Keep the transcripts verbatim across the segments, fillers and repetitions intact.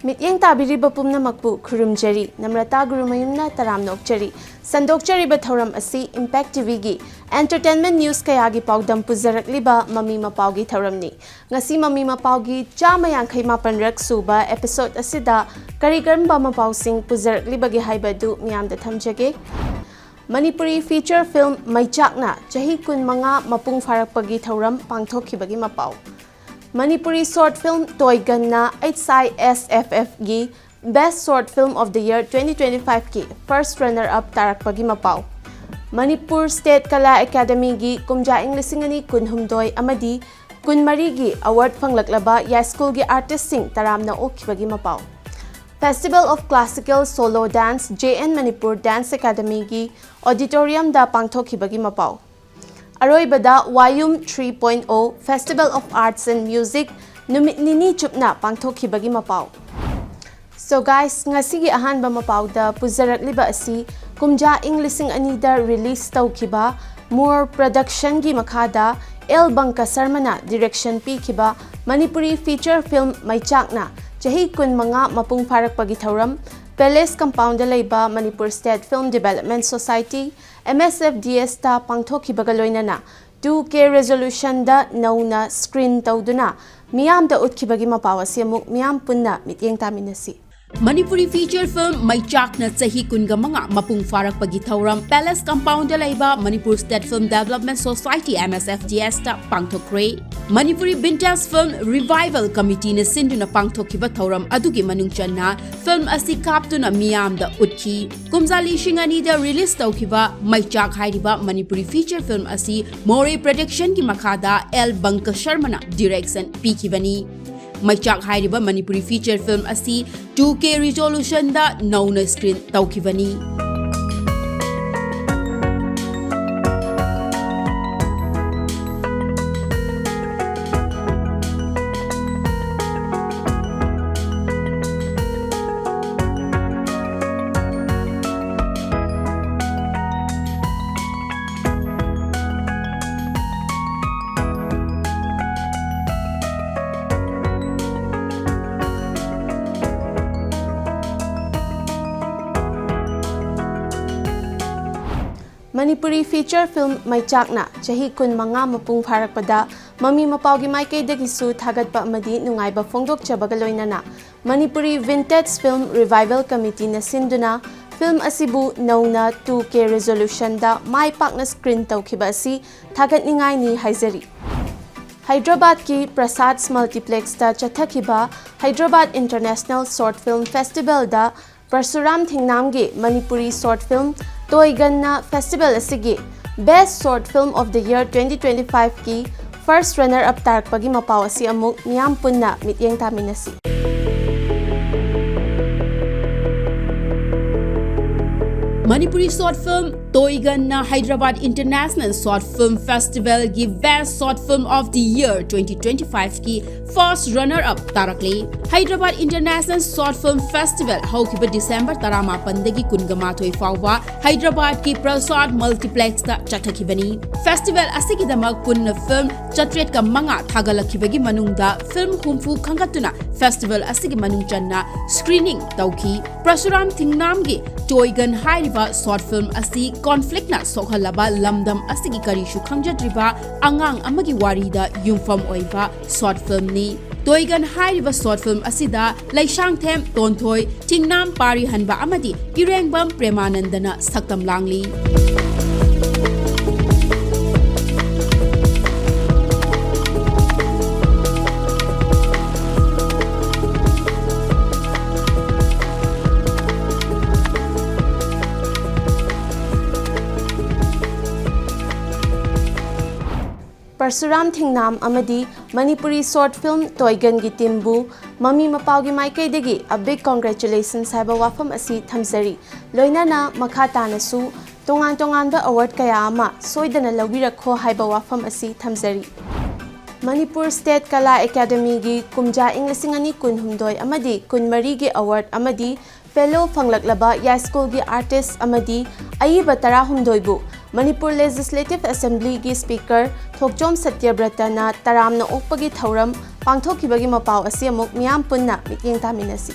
ꯃꯤꯠꯌꯦꯡ ꯇꯥꯕꯤꯔꯤꯕ ꯄꯨꯝꯅꯃꯛꯄꯨ ꯈꯨꯔꯨꯝꯖꯔꯤ꯫ ꯅꯝꯔꯇꯥ ꯒꯨꯔꯨꯃꯌꯨꯝꯅ ꯇꯔꯥꯝꯅ ꯑꯣꯛꯆꯔꯤ꯫ ꯁꯟꯗꯣꯛꯆꯔꯤꯕ ꯊꯧꯔꯝ ꯑꯁꯤ Impact ꯇꯤꯚꯤꯒꯤ entertainment news ꯀꯌꯥꯒꯤ ꯄꯥꯎꯗꯝ ꯄꯨꯖꯔꯛꯂꯤꯕ ꯃꯃꯤ ꯃꯄꯥꯎꯒꯤ ꯊꯧꯔꯝꯅꯤ꯫ ꯉꯁꯤ ꯃꯃꯤ ꯃꯄꯥꯎꯒꯤ ꯆꯥꯝꯃ ꯌꯥꯡꯈꯩ ꯃꯥꯄꯟꯔꯛ ꯁꯨꯕ episode ꯑꯁꯤꯗ ꯀꯔꯤ ꯀꯔꯝꯕ ꯃꯄꯥꯎꯁꯤꯡ ꯄꯨꯖꯔꯛꯂꯤꯕꯒꯦ ꯍꯥꯏꯕ ꯑꯗꯨ ꯃꯤꯌꯥꯝꯗ ꯊꯝꯖꯒꯦ꯫ ꯃꯅꯤꯄꯨꯔꯤ feature film ꯃꯩꯆꯥꯛꯅ ꯆꯍꯤ ꯀꯨꯟꯃꯉꯥ ꯃꯄꯨꯡ ꯐꯥꯔꯛꯄꯒꯤ ꯊꯧꯔꯝ ꯄꯥꯡꯊꯣꯛꯈꯤꯕꯒꯤ ꯃꯄꯥꯎ꯫ Manipuri short film ꯇꯣꯏꯒꯟꯅ H I S F F ꯒꯤ Best Short Film of the Year twenty twenty-five ꯀꯤ first runner up ꯇꯥꯔꯛꯄꯒꯤ ꯃꯄꯥꯎ꯫ Manipur State ꯀꯂꯥ ꯑꯦꯀꯥꯗꯃꯤꯒꯤ ꯀꯨꯝꯖꯥ ꯏꯪ ꯂꯤꯁꯤꯡ ꯑꯅꯤ ꯀꯨꯟꯍꯨꯝꯗꯣꯏ ꯑꯃꯗꯤ ꯀꯨꯟꯃꯔꯤꯒꯤ award ꯐꯪꯂꯛꯂꯕ ꯌꯥꯏꯁ꯭ꯀꯨꯜꯒꯤ artistꯁꯤꯡ ꯇꯔꯥꯝꯅ ꯑꯣꯛꯈꯤꯕꯒꯤ ꯃꯄꯥꯎ꯫ Festival of Classical Solo Dance, J N Manipur Dance Academyꯒꯤ auditoriumꯗ ꯄꯥꯡꯊꯣꯛꯈꯤꯕꯒꯤ ꯃꯄꯥꯎ꯫ ꯑꯔꯣꯏꯕꯗ ꯋꯥꯌꯨꯝ three point oh Festival of Arts and Music ꯅꯨꯃꯤꯠ ꯅꯤꯅꯤ ꯆꯨꯞꯅ ꯄꯥꯡꯊꯣꯛꯈꯤꯕꯒꯤ ꯃꯄꯥꯎ꯫ So guys, ꯉꯁꯤꯒꯤ ꯑꯍꯥꯟꯕ ꯃꯄꯥꯎꯗ ꯄꯨꯖꯔꯛꯂꯤꯕ ꯑꯁꯤ ꯀꯨꯝꯖꯥ ꯏꯪ ꯂꯤꯁꯤꯡ ꯑꯅꯤꯗ release ꯇꯧꯈꯤꯕ Moore Productionꯒꯤ ꯃꯈꯥꯗ ꯑꯦꯜ ꯕꯪꯀ ꯁꯔꯃꯅ direction ꯄꯤꯈꯤꯕ ꯃꯅꯤꯄꯨꯔꯤ feature film ꯃꯩꯆꯥꯛꯅ ꯆꯍꯤ ꯀꯨꯟꯃꯉꯥ ꯃꯄꯨꯡ ꯐꯥꯔꯛꯄꯒꯤ ꯊꯧꯔꯝ Palace Compoundꯗ ꯂꯩꯕ Manipur State Film Development Society, M S F D Sꯇ ꯄꯥꯡꯊꯣꯛꯈꯤꯕꯒ ꯂꯣꯏꯅꯅ two K resolutionꯗ ꯅꯧꯅ screen ꯇꯧꯗꯨꯅ ꯃꯤꯌꯥꯝꯗ ꯎꯠꯈꯤꯕꯒꯤ ꯃꯄꯥꯎ ꯑꯁꯤ ꯑꯃꯨꯛ ꯃꯤꯌꯥꯝ ꯄꯨꯟꯅ ꯃꯤꯠꯌꯦꯡ ꯇꯥꯃꯤꯟꯅꯁꯤ꯫ ꯃꯅꯤꯄꯨꯔꯤ feature film ꯃꯩꯆꯥꯛꯅ ꯆꯍꯤ ꯀꯨꯟꯒ ꯃꯉꯥ ꯃꯄꯨꯡ ꯐꯥꯔꯛꯄꯒꯤ ꯊꯧꯔꯝ Palace Compoundꯗ ꯂꯩꯕ Manipur State Film Development Society, M S F D Sꯇ ꯄꯥꯡꯊꯣꯛꯈ꯭ꯔꯦ꯫ Manipuri Vintage Film Revival Committeeꯅ ꯁꯤꯟꯗꯨꯅ ꯄꯥꯡꯊꯣꯛꯈꯤꯕ ꯊꯧꯔꯝ ꯑꯗꯨꯒꯤ ꯃꯅꯨꯡ ꯆꯟꯅ film ꯑꯁꯤ ꯀꯥꯞꯇꯨꯅ ꯃꯤꯌꯥꯝꯗ ꯎꯠꯈꯤ꯫ ꯀꯨꯝꯖꯥ ꯂꯤꯁꯤꯡ ꯑꯅꯤꯗ release ꯇꯧꯈꯤꯕ ꯃꯩꯆꯥꯛ ꯍꯥꯏꯔꯤꯕ ꯃꯅꯤꯄꯨꯔꯤ feature film ꯑꯁꯤ Moore Productionꯒꯤ ꯃꯈꯥꯗ ꯑꯦꯜ ꯕꯪꯀ ꯁꯔꯃꯅ direction ꯄꯤꯈꯤꯕꯅꯤ꯫ ꯃꯩꯆꯥꯛ ꯍꯥꯏꯔꯤꯕ ꯃꯅꯤꯄꯨꯔꯤ feature film ꯑꯁꯤ two K resolutionꯗ ꯅꯧꯅ screen ꯇꯧꯈꯤꯕꯅꯤ꯫ ꯃꯅꯤꯄꯨꯔꯤ feature film ꯃꯩꯆꯥꯛꯅ ꯆꯍꯤ ꯀꯨꯟꯃꯉꯥ ꯃꯄꯨꯡ ꯐꯥꯔꯛꯄꯗ ꯃꯃꯤ ꯃꯄꯥꯎꯒꯤ ꯃꯥꯏꯀꯩꯗꯒꯤꯁꯨ ꯊꯥꯒꯠꯄ ꯑꯃꯗꯤ ꯅꯨꯡꯉꯥꯏꯕ ꯐꯣꯡꯗꯣꯛꯆꯕꯒ ꯂꯣꯏꯅꯅ ꯃꯅꯤꯄꯨꯔꯤ vintage film revival committeeꯅ ꯁꯤꯟꯗꯨꯅ film ꯑꯁꯤꯕꯨ ꯅꯧꯅ two K resolutionꯗ ꯃꯥꯏ ꯄꯥꯛꯅ screen ꯇꯧꯈꯤꯕ ꯑꯁꯤ ꯊꯥꯒꯠꯅꯤꯡꯉꯥꯏꯅꯤ ꯍꯥꯏꯖꯔꯤ꯫ ꯍꯥꯏꯗ꯭ꯔꯕꯥꯗꯀꯤ ꯄ꯭ꯔꯁꯥꯗ Multiplexꯇ ꯆꯠꯊꯈꯤꯕ Hyderabad International Short Film Festivalꯗ Parshuram ꯊꯤꯡꯅꯥꯝꯒꯤ Manipuri short film ꯇꯣꯏꯒꯟꯅ festival ꯑꯁꯤꯒꯤ Best Short Film of the Year twenty twenty-fiveꯀꯤ first runner up ꯇꯥꯔꯛꯄꯒꯤ ꯃꯄꯥꯎ ꯑꯁꯤ ꯑꯃꯨꯛ ꯃꯤꯌꯥꯝ ꯄꯨꯟꯅ ꯃꯤꯠꯌꯦꯡ ꯇꯥꯃꯤꯟꯅꯁꯤ꯫ Manipuri short film ꯇꯣꯏꯒꯟꯅ Hyderabad International Short Film Festivalꯒꯤ Best Short Film of the Year twenty twenty-fiveꯀꯤ first runner up ꯇꯥꯔꯛꯂꯤ꯫ Hyderabad International Short Film Festival ꯍꯧꯈꯤꯕ December ꯇꯔꯥꯃꯥꯄꯟꯗꯒꯤ ꯀꯨꯟꯒ ꯃꯥꯊꯣꯏ ꯐꯥꯎꯕ Hyderabadꯀꯤ ꯄ꯭ꯔꯁꯥꯗ Multiplexꯇ ꯆꯠꯊꯈꯤꯕꯅꯤ꯫ Festival ꯑꯁꯤꯒꯤꯗꯃꯛ ꯄꯨꯟꯅ film ꯆꯥꯇ꯭ꯔꯦꯠꯀ ꯃꯉꯥ ꯊꯥꯒꯠꯂꯛꯈꯤꯕꯒꯤ ꯃꯅꯨꯡꯗ film ꯍꯨꯝꯐꯨ ꯈꯟꯒꯠꯇꯨꯅ festival ꯑꯁꯤꯒꯤ ꯃꯅꯨꯡ ꯆꯟꯅ screening ꯇꯧꯈꯤ꯫ ꯄ꯭ꯔꯁꯨꯔꯥꯝ ꯊꯤꯡꯅꯥꯝꯒꯤ ꯇꯣꯏꯒꯟ ꯍꯥꯏꯔꯤꯕ short film ꯑꯁꯤ conflictꯅ ꯁꯣꯛꯍꯜꯂꯕ ꯂꯝꯗꯝ ꯑꯁꯤꯒꯤ ꯀꯔꯤꯁꯨ ꯈꯪꯖꯗ꯭ꯔꯤꯕ ꯑꯉꯥꯡ ꯑꯃꯒꯤ ꯋꯥꯔꯤꯗ ꯌꯨꯝꯐꯝ ꯑꯣꯏꯕ short filmꯅꯤ꯫ ꯇꯣꯏꯒꯟ ꯍꯥꯏꯔꯤꯕ short film ꯑꯁꯤꯗ ꯂꯩꯁꯥꯡꯊꯦꯝ ꯇꯣꯟꯊꯣꯏ, ꯊꯤꯡꯅꯥꯝ ꯄꯥꯔꯤꯍꯟꯕ ꯑꯃꯗꯤ ꯏꯔꯦꯡꯕꯝ ꯄ꯭ꯔꯦꯃꯥꯅꯟꯗꯅ ꯁꯛꯇꯝ ꯂꯥꯡꯂꯤ꯫ ꯄꯔꯁꯨꯔꯥꯝ ꯊꯤꯡꯅꯥꯝ ꯑꯃꯗꯤ ꯃꯅꯤꯄꯨꯔꯤ short film ꯇꯣꯏꯒꯟꯒꯤ teamꯕꯨ ꯃꯃꯤ ꯃꯄꯥꯎꯒꯤ ꯃꯥꯏꯀꯩꯗꯒꯤ a big congratulations ꯍꯥꯏꯕ ꯋꯥꯐꯝ ꯑꯁꯤ ꯊꯝꯖꯔꯤ꯫ ꯂꯣꯏꯅꯅ ꯃꯈꯥ ꯇꯥꯅꯁꯨ ꯇꯣꯉꯥꯟ ꯇꯣꯉꯥꯟꯕ award ꯀꯌꯥ ꯑꯃ ꯁꯣꯏꯗꯅ ꯂꯧꯕꯤꯔꯛꯈꯣ ꯍꯥꯏꯕ ꯋꯥꯐꯝ ꯑꯁꯤ ꯊꯝꯖꯔꯤ꯫ ꯃꯅꯤꯄꯨꯔ State ꯀꯂꯥ ꯑꯦꯀꯥꯗꯃꯤꯒꯤ ꯀꯨꯝꯖꯥ ꯏꯪ ꯂꯤꯁꯤꯡ ꯑꯅꯤ ꯀꯨꯟꯍꯨꯝꯗꯣꯏ ꯑꯃꯗꯤ ꯀꯨꯟꯃꯔꯤꯒꯤ award ꯑꯃꯗꯤ fellow ꯐꯪꯂꯛꯂꯕ ꯌꯥꯏꯁ꯭ꯀꯨꯜꯒꯤ artist ꯑꯃꯗꯤ ꯑꯏꯕ ꯇꯔꯥꯍꯨꯝꯗꯣꯏꯕꯨ ꯃꯅꯤꯄꯨꯔ Legislative Assemblyꯒꯤ Speaker ꯊꯣꯛꯆꯣꯝ ꯁꯇ꯭ꯌꯕ꯭ꯔꯇꯅ ꯇꯔꯥꯝꯅ ꯑꯣꯛꯄꯒꯤ ꯊꯧꯔꯝ ꯄꯥꯡꯊꯣꯛꯈꯤꯕꯒꯤ ꯃꯄꯥꯎ ꯑꯁꯤ ꯑꯃꯨꯛ ꯃꯤꯌꯥꯝ ꯄꯨꯟꯅ ꯃꯤꯠꯌꯦꯡ ꯇꯥꯃꯤꯟꯅꯁꯤ꯫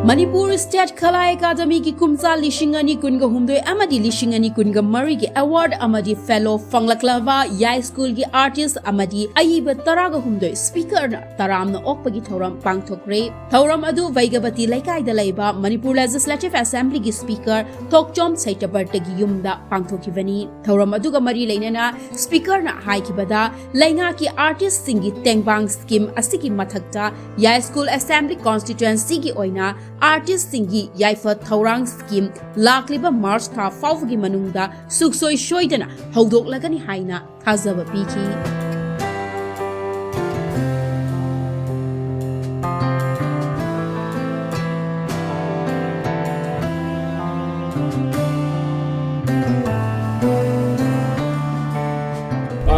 ꯃꯅꯤꯄꯨꯔ ꯁ꯭ꯇꯦꯠ ꯀꯂꯥ ꯑꯦꯀꯥꯗꯃꯤꯒꯤ ꯀꯨꯝꯖꯥ ꯂꯤꯁꯤꯡ ꯑꯅꯤ ꯀꯨꯟꯒ ꯍꯨꯝꯗꯣꯏ ꯑꯃꯗꯤ ꯂꯤꯁꯤꯡ ꯑꯅꯤ ꯀꯨꯟꯒ ꯃꯔꯤꯒꯤ ꯑꯦꯋꯥꯔꯗ ꯑꯃꯗꯤ ꯐꯦꯂꯣ ꯐꯪꯂꯛꯂꯕ ꯌꯥꯏꯁ꯭ꯀꯨꯜꯒꯤ ꯑꯥꯔꯇꯤꯁ꯭ꯠ ꯑꯃꯗꯤ ꯑꯏꯕ ꯇꯔꯥꯒ ꯍꯨꯝꯗꯣꯏ ꯁ꯭ꯄꯤꯀꯔꯅ ꯇꯔꯥꯝꯅ ꯑꯣꯛꯄꯒꯤ ꯊꯧꯔꯝ ꯄꯥꯡꯊꯣꯛꯈ꯭ꯔꯦ꯫ ꯊꯧꯔꯝ ꯑꯗꯨ ꯚꯩꯒꯕꯇꯤ ꯂꯩꯀꯥꯏꯗ ꯂꯩꯕ ꯃꯅꯤꯄꯨꯔ ꯂꯦꯖꯤꯁꯂꯦꯇꯤꯚ ꯑꯦꯁꯦꯝꯕ꯭ꯂꯤꯒꯤ ꯁ꯭ꯄꯤꯀꯔ ꯊꯣꯛꯆꯣꯝ ꯁꯩꯇꯕꯔꯇꯒꯤ ꯌꯨꯝꯗ ꯄꯥꯡꯊꯣꯛꯈꯤꯕꯅꯤ꯫ ꯊꯧꯔꯝ ꯑꯗꯨꯒ ꯃꯔꯤ ꯂꯩꯅꯅ ꯁ꯭ꯄꯤꯀꯔꯅ ꯍꯥꯏꯈꯤꯕꯗ, ꯂꯩꯉꯥꯛꯀꯤ ꯑꯥꯔꯇꯤꯁ꯭ꯠꯁꯤꯡꯒꯤ ꯇꯦꯡꯕꯥꯡ ꯁ꯭ꯀꯤꯝ ꯑꯁꯤꯒꯤ ꯃꯊꯛꯇ ꯌꯥꯏꯁ꯭ꯀꯨꯜ ꯑꯦꯁꯦꯝꯕ꯭ꯂꯤ ꯀꯣꯟꯁꯇꯤꯇ꯭ꯋꯦꯟꯁꯤꯒꯤ ꯑꯣꯏꯅ ꯑꯥꯔꯇꯤꯁ꯭ꯠꯁꯤꯡꯒꯤ ꯌꯥꯏꯐ ꯊꯧꯔꯥꯡ ꯁ꯭ꯀꯤꯝ ꯂꯥꯛꯂꯤꯕ ꯃꯥꯔꯆ ꯊꯥ ꯐꯥꯎꯕꯒꯤ ꯃꯅꯨꯡꯗ ꯁꯨꯛꯁꯣꯏ ꯁꯣꯏꯗꯅ ꯍꯧꯗꯣꯛꯂꯒꯅꯤ ꯍꯥꯏꯅ ꯊꯥꯖꯕ ꯄꯤꯈꯤ꯫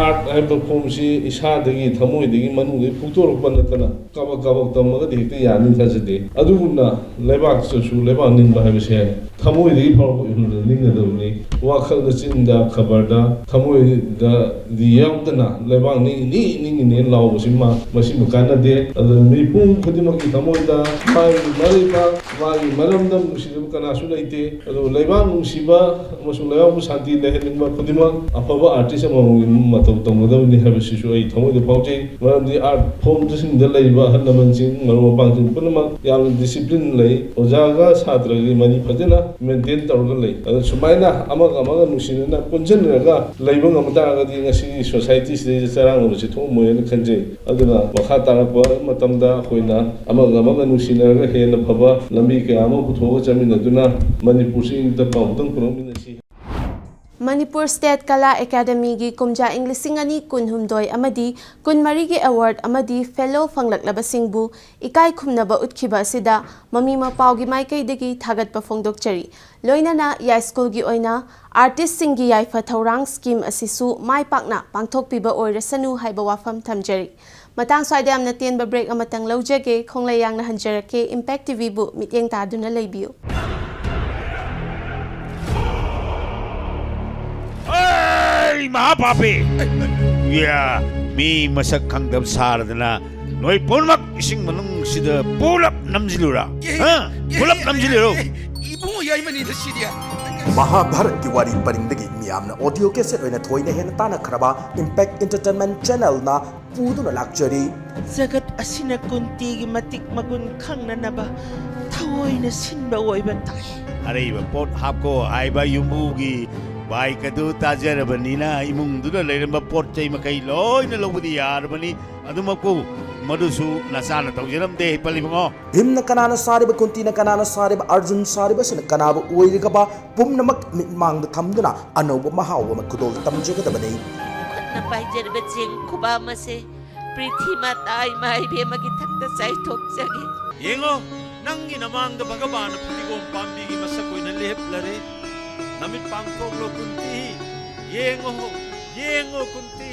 ꯑꯥꯔꯠ ꯍꯥꯏꯕ ꯐꯣꯝꯁꯤ ꯏꯁꯥꯗꯒꯤ, ꯊꯃꯣꯏꯗꯒꯤ, ꯃꯅꯨꯡꯗꯒꯤ ꯐꯣꯡꯗꯣꯔꯛꯄ ꯅꯠꯇꯅ ꯀꯥꯕꯛ ꯀꯥꯕꯛ ꯇꯝꯃꯒꯗꯤ ꯍꯦꯛꯇ ꯌꯥꯅꯤ ꯊꯥꯖꯗꯦ꯫ ꯑꯗꯨꯒꯨꯝꯅ ꯂꯩꯕꯥꯛꯇꯁꯨ ꯂꯩꯕꯥꯛ ꯅꯤꯡꯕ ꯍꯥꯏꯕꯁꯦ ꯊꯃꯣꯏꯗꯒꯤ ꯐꯥꯎꯔꯛꯄ ꯏꯍꯨꯜꯗ ꯅꯤꯡꯒꯗꯕꯅꯤ꯫ ꯋꯥꯈꯜꯗ, ꯆꯤꯟꯗ, ꯈꯕꯔꯗ, ꯊꯃꯣꯏꯗꯗꯤ ꯌꯥꯎꯗꯅ ꯂꯩꯕꯥꯛ ꯅꯤꯡꯉꯤꯅꯤ, ꯅꯤꯡꯉꯤꯅꯦ ꯂꯥꯎꯕꯁꯤꯃ, ꯃꯁꯤꯃ ꯀꯥꯟꯅꯗꯦ꯫ ꯑꯗꯨꯅ ꯃꯤꯄꯨꯝ ꯈꯨꯗꯤꯡꯃꯛꯀꯤ ꯊꯃꯣꯏꯗ ꯃꯥꯒꯤ ꯃꯔꯩꯕꯥꯛ, ꯃꯥꯒꯤ ꯃꯔꯝꯗꯝ ꯅꯨꯡꯁꯤꯗꯕ ꯀꯅꯥꯁꯨ ꯂꯩꯇꯦ꯫ ꯑꯗꯨ ꯂꯩꯕꯥꯛ ꯅꯨꯡꯁꯤꯕ ꯑꯃꯁꯨꯡ ꯂꯩꯕꯥꯛꯄꯨ ꯁꯥꯟꯇꯤ ꯂꯩꯍꯟꯅꯤꯡꯕ ꯈꯨꯗꯤꯡꯃꯛ ꯑꯐꯕ ꯑꯥꯔꯇꯤꯁ ꯑꯃꯃꯝꯒꯤ ꯃꯇꯧ ꯇꯝꯒꯗꯕꯅꯤ ꯍꯥꯏꯕꯁꯤꯁꯨ ꯑꯩ ꯊꯃꯣꯏꯗ ꯐꯥꯎꯖꯩ꯫ ꯃꯔꯝꯗꯤ ꯑꯥꯔꯠ ꯐꯣꯝꯁꯤꯡꯗ ꯂꯩꯔꯤꯕ ꯑꯍꯜ ꯂꯃꯟꯁꯤꯡ, ꯃꯔꯨꯞ ꯃꯄꯥꯡꯁꯤꯡ ꯄꯨꯝꯅꯃꯛ ꯌꯥꯝꯅ ꯗꯤꯁꯤꯄ꯭ꯂꯤꯟ ꯂꯩ꯫ ꯑꯣꯖꯥꯒ ꯁꯥꯇ꯭ꯔꯒꯤ ꯃꯔꯤ ꯐꯖꯅ ꯃꯦꯟꯇꯦꯟ ꯇꯧꯔꯒ ꯂꯩ꯫ ꯑꯗꯣ ꯁꯨꯃꯥꯏꯅ ꯑꯃꯒ ꯑꯃꯒ ꯅꯨꯡꯁꯤꯅꯅ ꯄꯨꯟꯁꯤꯟꯅꯔꯒ ꯂꯩꯕ ꯉꯝ ꯇꯥꯔꯒꯗꯤ ꯉꯁꯤꯒꯤ ꯁꯣꯁꯥꯏꯇꯤꯁꯤꯗꯩꯗ ꯆꯔꯥꯡꯅꯕꯁꯤ ꯊꯣꯛꯑꯝꯃꯣꯏꯅ ꯈꯟꯖꯩ꯫ ꯑꯗꯨꯅ ꯃꯈꯥ ꯇꯥꯔꯛꯄ ꯃꯇꯝꯗ ꯑꯩꯈꯣꯏꯅ ꯑꯃꯒ ꯑꯃꯒ ꯅꯨꯡꯁꯤꯅꯔꯒ ꯍꯦꯟꯅ ꯐꯕ ꯂꯝꯕꯤ ꯀꯌꯥ ꯑꯃ ꯄꯨꯊꯣꯛꯑꯒ ꯆꯠꯃꯤꯟꯅꯗꯨꯅ ꯃꯅꯤꯄꯨꯔꯁꯤ ꯏꯪ ꯇꯞꯄ ꯑꯃꯨꯛꯇꯪ ꯄꯨꯔꯛꯃꯤꯟꯅꯁꯤ꯫ ꯃꯅꯤꯄꯨꯔ ꯁ꯭ꯇꯦꯠ ꯀꯂꯥ ꯑꯦꯀꯥꯗꯃꯤꯒꯤ ꯀꯨꯝꯖꯥ ꯏꯪ ꯂꯤꯁꯤꯡ ꯑꯅꯤ ꯀꯨꯟꯍꯨꯝꯗꯣꯏ ꯑꯃꯗꯤ ꯀꯨꯟꯃꯔꯤꯒꯤ ꯑꯦꯋꯥꯔꯗ ꯑꯃꯗꯤ ꯐꯦꯂꯣ ꯐꯪꯂꯛꯂꯕꯁꯤꯡꯕꯨ ꯏꯀꯥꯏ ꯈꯨꯝꯅꯕ ꯎꯠꯈꯤꯕ ꯑꯁꯤꯗ ꯃꯃꯤ ꯃꯄꯥꯒꯤ ꯃꯥꯏꯀꯩꯗꯒꯤ ꯊꯥꯒꯠꯄ ꯐꯣꯡꯗꯣꯛꯆꯔꯤ꯫ ꯂꯣꯏꯅꯅ ꯌꯥꯏꯁ꯭ꯀꯨꯜꯒꯤ ꯑꯣꯏꯅ ꯑꯥꯔꯇꯤꯁ꯭ꯠꯁꯤꯡꯒꯤ ꯌꯥꯏꯐ ꯊꯧꯔꯥꯡ ꯁ꯭ꯀꯤꯝ ꯑꯁꯤꯁꯨ ꯃꯥꯏ ꯄꯥꯛꯅ ꯄꯥꯡꯊꯣꯛꯄꯤꯕ ꯑꯣꯏꯔꯁꯅꯨ ꯍꯥꯏꯕ ꯋꯥꯐꯝ ꯊꯝꯖꯔꯤ꯫ ꯃꯇꯥꯡ ꯁ꯭ꯋꯥꯏꯗ ꯌꯥꯝꯅ ꯇꯦꯟꯕ ꯕ꯭ꯔꯦꯛ ꯑꯃꯇꯪ ꯂꯧꯖꯒꯦ꯫ ꯈꯣꯡꯂꯩ ꯌꯥꯡꯅ ꯍꯟꯖꯔꯛꯀꯦ꯫ ꯏꯝꯄꯦꯛ ꯇꯤꯚꯤꯕꯨ ꯃꯤꯠꯌꯦꯡ ꯇꯥꯗꯨꯅ ꯂꯩꯕꯤꯌꯨ꯫ ꯑꯩ ꯃꯍꯥꯄꯥꯄꯤ! ꯌꯥ, ꯃꯤ ꯃꯁꯛ ꯈꯪꯗꯕ ꯁꯥꯔꯗꯅ ꯅꯣꯏ ꯄꯨꯝꯅꯃꯛ ꯏꯁꯤꯡ ꯃꯅꯨꯡꯁꯤꯗ ꯄꯨꯂꯞ ꯅꯝꯁꯤꯜꯂꯨꯔꯥ? ꯍꯥ? ꯄꯨꯂꯞ ꯅꯝꯁꯤꯜꯂꯨꯔꯣ꯫ ꯏꯕꯨꯡꯉꯣ ꯌꯥꯏꯃꯅꯤꯗ ꯁꯤꯗꯤ꯫ ꯃꯍꯥꯚꯥꯔꯠꯀꯤ ꯋꯥꯔꯤ ꯄꯔꯤꯡꯗꯒꯤ ꯃꯤꯌꯥꯝꯅ ꯑꯣꯗꯤꯑꯣ ꯀꯦꯁꯦꯠ ꯑꯣꯏꯅ ꯊꯣꯏꯅ ꯍꯦꯟꯅ ꯇꯥꯟꯅꯈ꯭ꯔꯕ ꯏꯝꯄꯦꯛ ꯏꯟꯇꯔꯇꯦꯟꯃꯦꯟ ꯆꯦꯅꯦꯜꯅ ꯄꯨꯗꯨꯅ ꯂꯥꯛꯆꯔꯤ꯫ ꯖꯒꯠ ꯑꯁꯤꯅ ꯀꯨꯟꯇꯤꯒꯤ ꯃꯇꯤꯛ ꯃꯒꯨꯟ ꯈꯪꯅꯅꯕ ꯊꯑꯣꯏꯅ ꯁꯤꯟꯕ ꯑꯣꯏꯕ ꯇꯥꯏ꯫ ꯑꯔꯩꯕ ꯄꯣꯠ ꯍꯥꯞꯀꯣ ꯍꯥꯏꯕ ꯌꯨꯝꯕꯨꯒꯤ ꯕꯥꯏꯛ ꯑꯗꯨ ꯇꯥꯖꯔꯕꯅꯤꯅ ꯏꯃꯨꯡꯗꯨꯗ ꯂꯩꯔꯝꯕ ꯄꯣꯠ ꯆꯩ ꯃꯈꯩ ꯂꯣꯏꯅ ꯂꯧꯕꯗꯤ ꯌꯥꯔꯕꯅꯤ꯫ ꯑꯗꯨꯃꯛꯄꯨ ꯃꯗꯨꯁꯨ ꯅꯆꯥꯅ ꯇꯧꯖꯔꯝꯗꯦ ꯄꯜꯂꯤꯕꯉꯣ꯫ ꯚꯤꯝꯅ ꯀꯅꯥꯅ ꯁꯥꯔꯤꯕ, ꯀꯨꯟꯇꯤꯅ ꯀꯅꯥꯅ ꯁꯥꯔꯤꯕ, ꯑꯔꯖꯨꯟ ꯁꯥꯔꯤꯕꯁꯤꯅ ꯀꯅꯥꯕꯨ ꯑꯣꯏꯔꯤꯒꯕ ꯄꯨꯝꯅꯃꯛ ꯃꯤꯠꯃꯥꯡꯗ ꯊꯝꯗꯨꯅ ꯑꯅꯧꯕ ꯃꯍꯥꯎ ꯑꯃ ꯈꯨꯗꯣꯜ ꯇꯝꯖꯒꯗꯕꯅꯤ꯫ ꯈꯨꯠꯅ ꯄꯥꯏꯖꯔꯤꯕ ꯆꯦꯡ ꯈꯨꯕꯥꯝ ꯑꯁꯦ ꯄ꯭ꯔꯤꯊꯤ ꯃꯥꯇꯥ ꯏꯃꯥ ꯏꯕꯦꯝꯃꯒꯤ ꯊꯛꯇ ꯆꯥꯏꯊꯣꯛꯆꯒꯦ꯫ ꯌꯦꯡꯉꯣ, ꯅꯪꯒꯤ ꯅꯃꯥꯡꯗ ꯚꯒꯕꯥꯅ ꯐꯗꯤꯒꯣꯝ ꯄꯥꯝꯕꯤꯒꯤ ꯃꯁꯛ ꯑꯣꯏꯅ ꯂꯦꯞꯂꯔꯦ꯫ ꯅꯃꯤꯠ ꯄꯥꯡꯊꯣꯛꯂꯣ ꯀꯨꯟꯇꯤ, ꯌꯦꯡꯉꯣ, ꯌꯦꯡꯉꯣ ꯀꯨꯟꯇꯤ꯫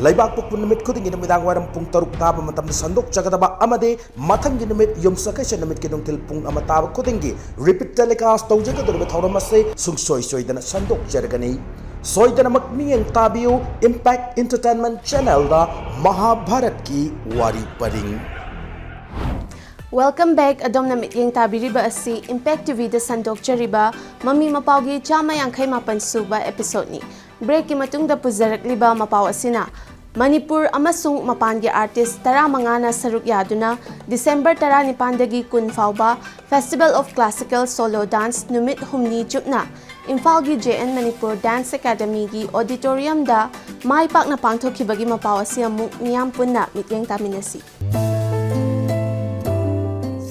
ꯂꯩꯕꯥꯛꯄꯣꯛꯄ ꯅꯨꯃꯤꯠ ꯈꯨꯗꯤꯡꯒꯤ ꯅꯨꯃꯤꯗꯥꯡ ꯋꯥꯏꯔꯝ ꯄꯨꯡ ꯇꯔꯨꯛ ꯇꯥꯕ ꯃꯇꯝꯗ ꯁꯟꯗꯣꯛꯆꯒꯗꯕ ꯑꯃꯗꯤ ꯃꯊꯪꯒꯤ ꯅꯨꯃꯤꯠ ꯌꯨꯝꯁꯀꯩꯁ ꯅꯨꯃꯤꯠꯀꯤ ꯅꯨꯡꯊꯤꯜ ꯄꯨꯡ ꯑꯃ ꯇꯥꯕ ꯈꯨꯗꯤꯡꯒꯤ ꯔꯤꯄꯤꯠ ꯇꯦꯂꯤꯀꯥꯁ ꯇꯧꯖꯒꯗꯧꯔꯤꯕ ꯊꯧꯔꯝ ꯑꯁꯤ ꯁꯨꯡꯁꯣꯏ ꯁꯣꯏꯗꯅ ꯁꯟꯗꯣꯛꯆꯔꯒꯅꯤ꯫ ꯁꯣꯏꯗꯅꯃꯛ ꯃꯤꯠꯌꯦꯡ ꯇꯥꯕꯤꯌꯨ ꯏꯝꯄꯦꯛ ꯏꯟꯇꯔꯇꯦꯟꯃꯦꯟ ꯆꯦꯅꯦꯜꯗ ꯃꯍꯥꯚꯥꯔꯠꯀꯤ ꯋꯥꯔꯤ ꯄꯔꯤꯡ꯫ Welcome back꯫ ꯑꯗꯣꯝꯅ ꯃꯤꯠꯌꯦꯡ ꯇꯥꯕꯤꯔꯤꯕ ꯑꯁꯤ ꯏꯝꯄꯦꯛ ꯇꯤꯚꯤꯗ ꯁꯟꯗꯣꯛꯆꯔꯤꯕ ꯃꯃꯤ ꯃꯄꯥꯎꯒꯤ ꯆꯥꯝꯃ ꯌꯥꯡꯈꯩ ꯃꯥꯄꯟ ꯁꯨꯕ ꯑꯦꯄꯤꯁꯣꯗꯅꯤ꯫ ꯕ꯭ꯔꯦꯛꯀꯤ ꯃꯇꯨꯡꯗ ꯄꯨꯖꯔꯛꯂꯤꯕ ꯃꯄꯥꯎ ꯑꯁꯤꯅ ꯃꯅꯤꯄꯨꯔ ꯑꯃꯁꯨꯡ ꯃꯄꯥꯟꯒꯤ ꯑꯥꯔꯇꯤꯁ ꯇꯔꯥꯃꯉꯥꯅ ꯁꯔꯨꯛ ꯌꯥꯗꯨꯅ ꯗꯤꯁꯦꯝꯕꯔ ꯇꯔꯥꯅꯤꯄꯥꯟꯗꯒꯤ ꯀꯨꯟ ꯐꯥꯎꯕ Festival of Classical Solo Dance ꯅꯨꯃꯤꯠ ꯍꯨꯝꯅꯤ ꯆꯨꯞꯅ ꯏꯝꯐꯥꯜꯒꯤ ꯖꯦ ꯑꯦꯟ ꯃꯅꯤꯄꯨꯔ ꯗꯥꯟꯁ ꯑꯦꯀꯥꯗꯃꯤꯒꯤ ꯑꯣꯗꯤꯇꯣꯔꯤꯌꯝꯗ ꯃꯥꯏ ꯄꯥꯛꯅ ꯄꯥꯡꯊꯣꯛꯈꯤꯕꯒꯤ ꯃꯄꯥꯎ ꯑꯁꯤ ꯑꯃꯨꯛ ꯃꯤꯌꯥꯝ ꯄꯨꯟꯅ ꯃꯤꯠꯌꯦꯡ ꯇꯥꯃꯤꯟꯅꯁꯤ꯫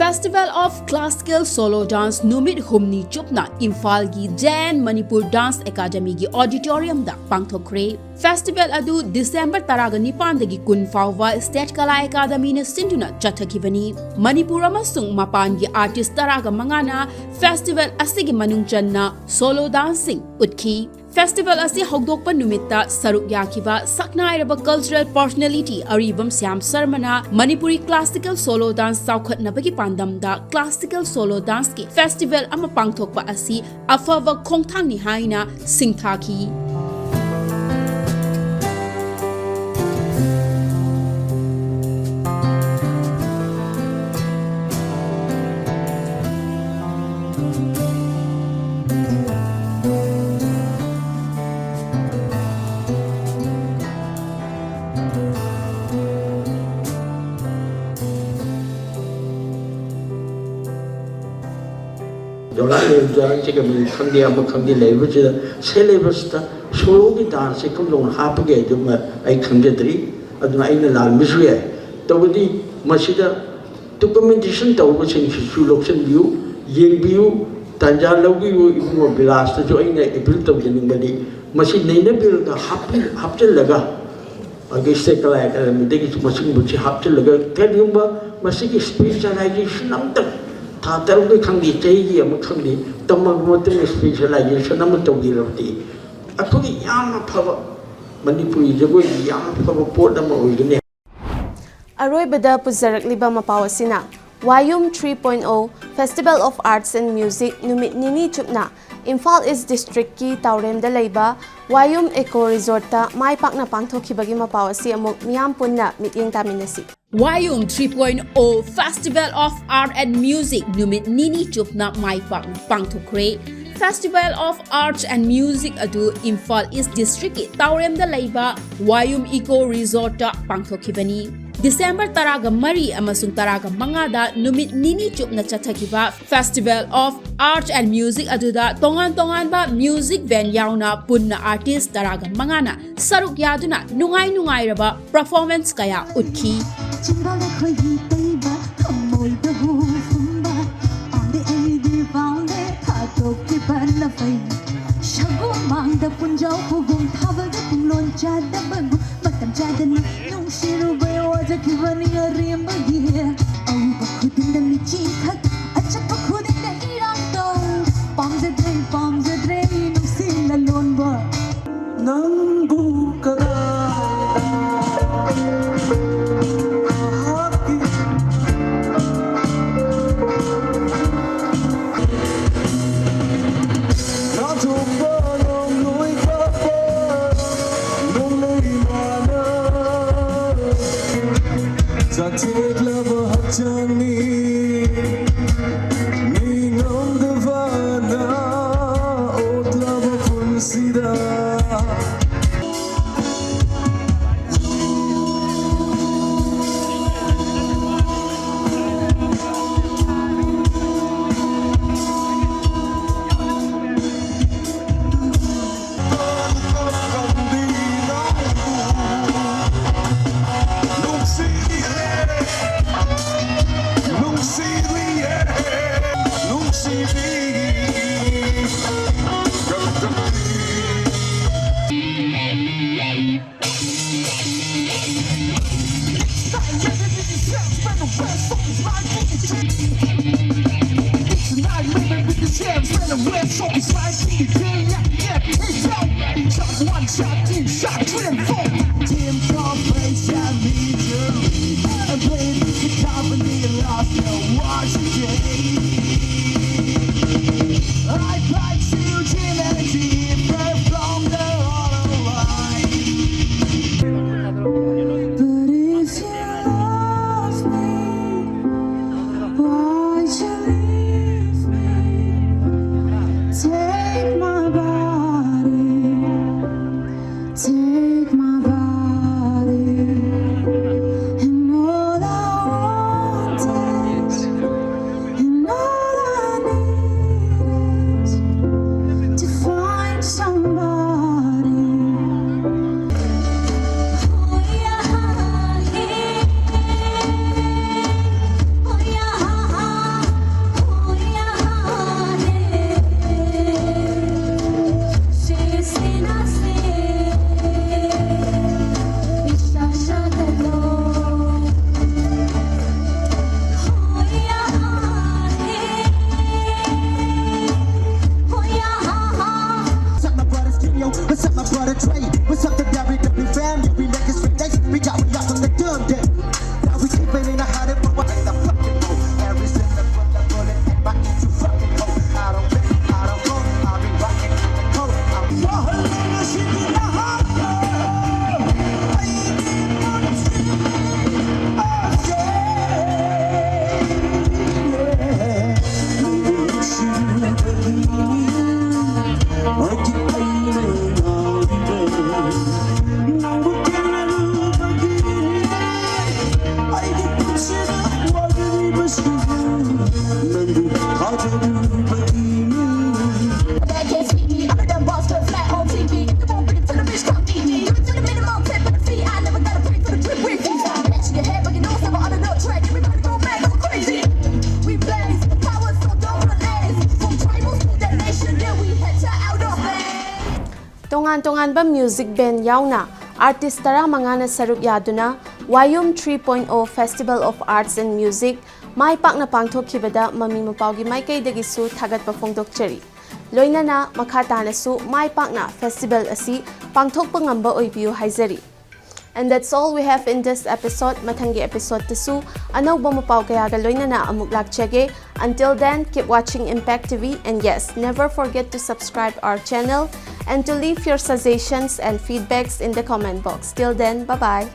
Festival of Classical Solo Dance ꯅꯨꯃꯤꯠ ꯍꯨꯝꯅꯤ ꯆꯨꯞꯅ ꯏꯝꯐꯥꯜꯒꯤ ꯖꯦ ꯑꯦꯟ ꯃꯅꯤꯄꯨꯔ ꯗꯥꯟꯁ ꯑꯦꯀꯥꯗꯃꯤꯒꯤ ꯑꯣꯗꯤꯇꯣꯔꯤꯌꯝꯗ ꯄꯥꯡꯊꯣꯛꯈ꯭ꯔꯦ꯫ ꯐꯦꯁꯇꯤꯚꯦꯜ ꯑꯗꯨ ꯗꯤꯁꯦꯝꯕꯔ ꯇꯔꯥꯒ ꯅꯤꯄꯥꯟꯗꯒꯤ ꯀꯨꯟ ꯐꯥꯎꯕ ꯁ꯭ꯇꯦꯠ ꯀꯂꯥ ꯑꯦꯀꯥꯗꯃꯤꯅ ꯁꯤꯟꯗꯨꯅ ꯆꯠꯊꯈꯤꯕꯅꯤ꯫ ꯃꯅꯤꯄꯨꯔ ꯑꯃꯁꯨꯡ ꯃꯄꯥꯟꯒꯤ ꯑꯥꯔꯇꯤꯁ ꯇꯔꯥꯒ ꯃꯉꯥꯅ ꯐꯦꯁꯇꯤꯚꯦꯜ ꯑꯁꯤꯒꯤ ꯃꯅꯨꯡ ꯆꯟꯅ ꯁꯣꯂꯣ ꯗꯥꯟꯁꯁꯤꯡ ꯎꯠꯈꯤ꯫ ꯐꯦꯁꯇꯤꯚꯦꯜ ꯑꯁꯤ ꯍꯧꯗꯣꯛꯄ ꯅꯨꯃꯤꯠꯇ ꯁꯔꯨꯛ ꯌꯥꯈꯤꯕ ꯁꯛꯅꯥꯏꯔꯕ ꯀꯜꯆꯔꯦꯜ ꯄꯔꯁꯣꯅꯦꯂꯤꯇꯤ ꯑꯔꯤꯕꯝ ꯁ꯭ꯌꯥꯝ ꯁꯔꯃꯅ ꯃꯅꯤꯄꯨꯔꯤ ꯀ꯭ꯂꯥꯁꯤꯀꯦꯜ ꯁꯣꯂꯣ ꯗꯥꯟꯁ ꯆꯥꯎꯈꯠꯅꯕꯒꯤ ꯄꯥꯟꯗꯝꯗ ꯀ꯭ꯂꯥꯁꯤꯀꯦꯜ ꯁꯣꯂꯣ ꯗꯥꯟꯁꯀꯤ ꯐꯦꯁꯇꯤꯚꯦꯜ ꯑꯃ ꯄꯥꯡꯊꯣꯛꯄ ꯑꯁꯤ ꯑꯐꯕ ꯈꯣꯡꯊꯥꯡꯅꯤ ꯍꯥꯏꯅ ꯁꯤꯡꯊꯥꯈꯤ꯫ ꯖꯒꯥ ꯂꯩꯕꯗ ꯆꯤꯛꯀꯟ ꯈꯪꯗꯦ, ꯑꯃ ꯈꯪꯗꯦ, ꯂꯩꯕꯁꯤꯗ ꯁꯦꯂꯦꯕꯁꯇ ꯁꯣꯂꯣꯒꯤ ꯗꯥꯟꯁꯁꯦ ꯀꯝꯗꯧꯅ ꯍꯥꯞꯄꯒꯦ ꯍꯥꯏꯗꯨꯃ ꯑꯩ ꯈꯪꯖꯗ꯭ꯔꯤ꯫ ꯑꯗꯨꯅ ꯑꯩꯅ ꯂꯥꯟꯕꯁꯨ ꯌꯥꯏ꯫ ꯇꯧꯕꯗꯤ ꯃꯁꯤꯗ ꯗꯣꯀꯨꯃꯦꯟꯇꯦꯁꯟ ꯇꯧꯕꯁꯤꯡꯁꯤꯁꯨ ꯂꯧꯁꯤꯟꯕꯤꯌꯨ, ꯌꯦꯡꯕꯤꯌꯨ, ꯇꯥꯟꯖꯥ ꯂꯧꯕꯤꯌꯨ꯫ ꯏꯕꯨꯡꯉꯣ ꯕꯤꯂꯥꯁꯇꯁꯨ ꯑꯩꯅ ꯑꯦꯄꯤꯜ ꯇꯧꯖꯅꯤꯡꯕꯗꯤ, ꯃꯁꯤ ꯅꯩꯅꯕꯤꯔꯒ ꯍꯥꯞꯄꯤ-, ꯍꯥꯞꯆꯤꯜꯂꯒ ꯑꯩꯈꯣꯏꯒꯤ ꯁ꯭ꯇꯦꯠ ꯀꯂꯥ ꯑꯦꯀꯥꯗꯃꯤꯗꯒꯤꯁꯨ ꯃꯁꯤꯒꯨꯝꯕꯁꯤ ꯍꯥꯞꯆꯤꯜꯂꯒ, ꯀꯔꯤꯒꯨꯝꯕ ꯃꯁꯤꯒꯤ ꯁ꯭ꯄꯦꯁꯤꯌꯦꯂꯥꯏꯖꯦꯁꯟ ꯑꯃꯇꯪ ꯊꯥ ꯇꯔꯨꯛꯀꯤ ꯈꯪꯗꯦ, ꯆꯍꯤꯒꯤ ꯑꯃ ꯈꯪꯗꯦ, ꯇꯝꯃꯕ ꯃꯇꯨꯡꯗ ꯁ꯭ꯄꯦꯁꯤꯌꯦꯂꯥꯏꯖꯦꯁꯟ ꯑꯃ ꯇꯧꯕꯤꯔꯕꯗꯤ ꯑꯩꯈꯣꯏꯒꯤ ꯌꯥꯝꯅ ꯐꯕ, ꯃꯅꯤꯄꯨꯔꯤ ꯖꯒꯣꯏꯒꯤ ꯌꯥꯝꯅ ꯐꯕ ꯄꯣꯠ ꯑꯃ ꯑꯣꯏꯒꯅꯤ꯫ ꯑꯔꯣꯏꯕꯗ ꯄꯨꯖꯔꯛꯂꯤꯕ ꯃꯄꯥꯎ ꯑꯁꯤꯅ ꯋꯥꯌꯨꯝ three point oh Festival of Arts and Music ꯅꯨꯃꯤꯠ ꯅꯤꯅꯤ ꯆꯨꯞꯅ ꯏꯝꯐꯥꯜ ꯏꯁ ꯗꯤꯁꯇ꯭ꯔꯤꯛꯀꯤ ꯇꯥꯎꯔꯦꯝꯗ ꯂꯩꯕ ꯋꯥꯌꯨꯝ ꯏꯀꯣ ꯔꯤꯖꯣꯔꯠꯇ ꯃꯥꯏ ꯄꯥꯛꯅ ꯄꯥꯡꯊꯣꯛꯈꯤꯕꯒꯤ ꯃꯄꯥꯎ ꯑꯁꯤ ꯑꯃꯨꯛ ꯃꯤꯌꯥꯝ ꯄꯨꯟꯅ ꯃꯤꯠꯌꯦꯡ ꯇꯥꯃꯤꯟꯅꯁꯤ꯫ ꯋꯥꯌꯨꯝ three point oh Festival of Art and Music ꯅꯨꯃꯤꯠ ꯅꯤꯅꯤ ꯆꯨꯞꯅ ꯃꯥꯏ ꯄꯥꯛꯅ ꯄꯥꯡꯊꯣꯛꯈ꯭ꯔꯦ꯫ Festival of Arts and Music ꯑꯗꯨ ꯏꯝꯐꯥꯜ ꯏꯁ ꯗꯤꯁꯇ꯭ꯔꯤꯛꯀꯤ ꯇꯥꯎꯔꯦꯝꯗ ꯂꯩꯕ ꯋꯥꯌꯨꯝ ꯏꯀꯣ ꯔꯤꯖꯣꯔꯠꯇ ꯄꯥꯡꯊꯣꯛꯈꯤꯕꯅꯤ꯫ ꯗꯤꯁꯦꯝꯕꯔ ꯇꯔꯥꯒ ꯃꯔꯤ ꯑꯃꯁꯨꯡ ꯇꯔꯥꯒ ꯃꯉꯥꯗ ꯅꯨꯃꯤꯠ ꯅꯤꯅꯤ ꯆꯨꯞꯅ ꯆꯠꯊꯈꯤꯕ Festival of Arts and Music ꯑꯗꯨꯗ ꯇꯣꯉꯥꯟ ꯇꯣꯉꯥꯟꯕ ꯃ꯭ꯌꯨꯖꯤꯛ ꯕꯦꯟ ꯌꯥꯎꯅ ꯄꯨꯟꯅ ꯑꯥꯔꯇꯤꯁ ꯇꯔꯥꯒ ꯃꯉꯥꯅ ꯁꯔꯨꯛ ꯌꯥꯗꯨꯅ ꯅꯨꯡꯉꯥꯏ ꯅꯨꯡꯉꯥꯏꯔꯕ ꯄꯔꯐꯣꯔꯃꯦꯟꯁ ꯀꯌꯥ ꯎꯠꯈꯤ꯫ ꯆꯤꯡꯕꯥꯜꯗ ꯈꯣꯏꯍꯤ ꯇꯩꯕ, ꯊꯃꯣꯏꯗ ꯍꯨ ꯐꯨꯝꯕ, ꯄꯥꯝꯗꯦ ꯑꯩꯗꯤ ꯄꯥꯝꯗꯦ, ꯊꯥꯗꯣꯛꯈꯤꯕꯅ ꯐꯩ꯫ ꯁꯒꯣꯜ ꯃꯥꯡꯗ ꯄꯨꯟꯖꯥꯎ ꯄꯨꯒꯨꯝ, ꯊꯥꯕꯜꯗ ꯄꯨꯡꯂꯣꯟ ꯆꯥꯗꯕꯒꯨꯝ, ꯃꯇꯝ ꯆꯥꯗꯅ ꯅꯨꯡꯁꯤꯔꯨꯕꯩ ꯋꯥꯖꯈꯤꯕꯅꯤ ꯑꯔꯦꯝꯕꯒꯤ꯫ ꯑꯎꯕ ꯈꯨꯗꯤꯡꯗ ꯃꯤꯆꯤ ꯈꯛ, ꯑꯆꯠꯄ ꯈꯨꯗꯤꯡꯗ ꯏꯔꯥꯡ ꯇꯧ꯫ ꯄꯥꯝꯖꯗ꯭ꯔꯦ, ꯄꯥꯝꯖꯗ꯭ꯔꯦ ꯅꯨꯡꯁꯤ ꯂꯂꯣꯟꯕ꯫ ꯅꯪꯕꯨ ꯀꯗꯥꯏ ꯍꯥꯞꯀꯦ? ꯅꯥꯟꯊꯣꯛꯄ ꯅꯣꯡꯂꯣꯏ ꯀꯥꯞꯄ ꯅꯣꯡꯂꯩ ꯃꯥꯅ ꯆꯥꯊꯦꯛꯂꯕ ꯍꯛꯆꯥꯡꯅꯤ꯫ ꯃꯤ ꯉꯝꯗꯕꯅ ꯑꯣꯠꯂꯕ ꯄꯨꯟꯁꯤꯗ꯫ It's a nightmare with the shams and the red focus like me. Yeah, yeah, yeah. It's already shot, one shot, two shot, three and four. Team corporation, me, and played the company lost the war today. I fight to humanity from the hollow line. But if you love me, why'd you leave me? Take my body, take my body. And all I want is, and all I need is to find somebody. What's up, my brother King? Yo, what's up, my brother Trey? What's up, the W W fam? Yeah, we making straight days. We got we got from the dumb day. Now we keep it in a hundred for what the fucking road. Every single foot the bullet and my ears you fucking cold. I don't rip, I don't roll. I be rocking the cold. I'm That can't sweep me. I'm a dumb boss, turn flat on T V. If you won't bring it to the bitch, come D D. Do it to the minimum, ten for the fee. I never gotta pay for the drip with these. Back to your head, but you know, never on the track. Everybody go mad, go crazy. We blaze, power so don't relax. From tribals to the nation, yeah, we head to outer space. ꯇꯣꯉꯥꯟ ꯇꯣꯉꯥꯟꯕ music ꯕꯦꯟ ꯌꯥꯎꯅ artist ꯇꯔꯥꯃꯉꯥꯅ ꯁꯔꯨꯛ ꯌꯥꯗꯨꯅ Wayum three point oh Festival of Arts and Music ꯃꯥꯏ ꯄꯥꯛꯅ ꯄꯥꯡꯊꯣꯛꯈꯤꯕꯗ ꯃꯃꯤ ꯃꯄꯥꯎꯒꯤ ꯃꯥꯏꯀꯩꯗꯒꯤꯁꯨ ꯊꯥꯒꯠꯄ ꯐꯣꯡꯗꯣꯛꯆꯔꯤ꯫ ꯂꯣꯏꯅꯅ ꯃꯈꯥ ꯇꯥꯅꯁꯨ ꯃꯥꯏ ꯄꯥꯛꯅ festival ꯑꯁꯤ ꯄꯥꯡꯊꯣꯛꯄ ꯉꯝꯕ ꯑꯣꯏꯕꯤꯌꯨ ꯍꯥꯏꯖꯔꯤ꯫ And that's all we have in this episode. ꯃꯊꯪꯒꯤ episode ꯇꯁꯨ ꯑꯅꯧꯕ ꯃꯄꯥꯎ ꯀꯌꯥꯒ ꯂꯣꯏꯅꯅ ꯑꯃꯨꯛ ꯂꯥꯛꯆꯒꯦ꯫ Until then, keep watching Impact T V, and yes, never forget to subscribe our channel and to leave your suggestions and feedbacks in the comment box. Till then, bye bye.